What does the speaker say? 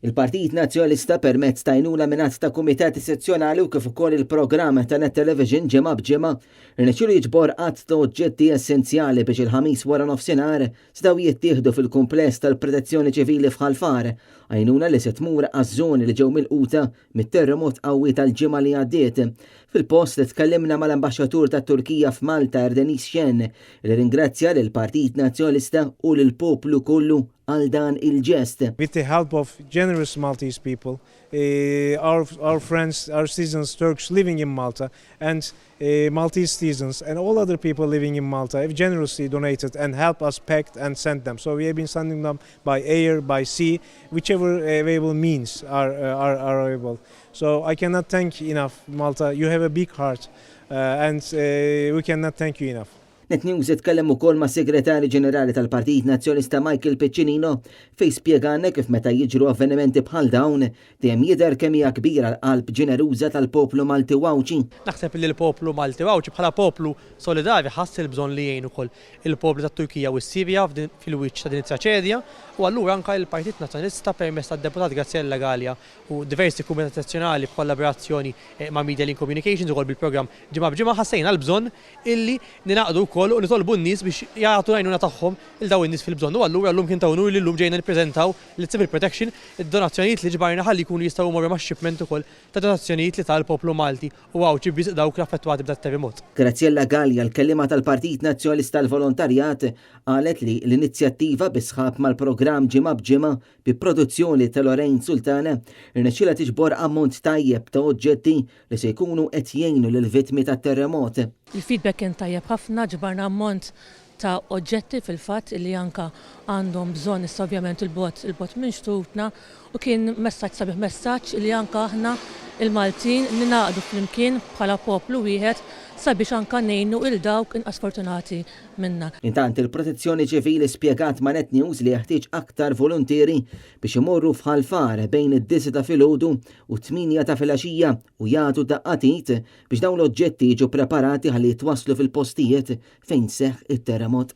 Il-Partit Nazzjonalista permezz ta' għajnuna minn għadd ta' kumitati sezzjonali u kif ukoll il-programm ta' Net Television ġimgħa b'ġimgħa rnexxielu jiġbor għadd ta' oġġetti essenzjali biex il-Ħamis wara nofsinhar setgħu jittieħdu fil-kumpless tal-Protezzjoni Ċivili f'Ħal Far, għajnuna li se tmur għaż-żoni li ġew milquta mit-terremot qawwi tal-ġimgħa li għaddiet. Fil-post tkellimna mal-Ambaxxatur tat-Turkija f'Malta Erdenis Shen li ringrazzja lill-Partit Nazzjonalista u lill-poplu kollu għal dan il-ġest. With the help of generous Maltese people, our friends, our citizens, Turks living in Malta and Maltese citizens and all other people living in Malta have generously donated and helped us pack and send them. So we have been sending them by air, by sea, whichever available means are available. So I cannot thank enough Malta. You have a big heart and we cannot thank you enough. Net News itkellem ukoll ma' Segretarju Ġenerali tal-Partit Nazzjonalista Michael Piccinino fejn spjegalna kif meta jiġru avvenimenti bħal dawn dejjem jidher kemm hija kbira l-qalb ġeneruża tal-poplu Malti u Għawdxi. Naħseb li l-poplu Malti u Għawdxi bħala poplu solidari ħass il-bżonn li jgħin ukoll il-poplu tat-Turkija u s-Sirja fil-wiċċ ta' din it-traċedja u allura anke l-Partit Nazzjonalista permezz tad-Deputat Graziella Galea u diversi kumitati sezzjonali b'kollaborazzjoni ma' Media Link Communications ukoll bil-programm Ġimgħa b'Ġimgħa ħassejna l-bżonn illi ningħaqdu wkoll u nitolbu n-nies biex jagħtu l-għajnuna tagħhom lil dawn in-nies fil-bżonn. U allura llum kien ta' unur li llum ġejna nippreżentaw lis-Civil Protection id-donazzjonijiet li ġbarna ħalli jkunu jistgħu jmorru max-shipment ukoll ta' donazzjonijiet li ta l-poplu Malti u Għawdxi b'risq dawk l-affettwati b'dat-terremot. Graziella Galea, l-kelliema tal-Partit Nazzjonalista għall-Volontarjat, qalet li l-inizjattiva bi sħab mal-programm Ġimgħa b'Ġimgħa bi produzzjoni ta' Lorraine Sultana, irnexxielha tiġbor ammont tajjeb ta' oġġetti li se jkunu qed jgħinu lill-vittmi tat-terremot. Il-feedback kien tajjeb ħafna, ġbarna ammont ta' oġġetti fil-fatt li anka għandhom bżonn issa ovvjament 'il bogħod 'il bogħod minn xtutna u kien messaġġ sabiħ messaġġ li anka aħna il-Maltin ningħaqdu flimkien bħala poplu wieħed sabiex anka ngħinu 'il dawk inqas fortunati minna. Intant il-Protezzjoni Ċivili spjegat ma' Net News li jeħtieġ aktar voluntieri biex imorru f'Ħal Far bejn id-disgħa ta' filgħodu u t-tmienja ta' filgħaxija u jagħtu daqqa t'id biex dawn l-oġġetti jiġu preparati ħalli jitwasslu fil-postijiet fejn seħħ it-terremot.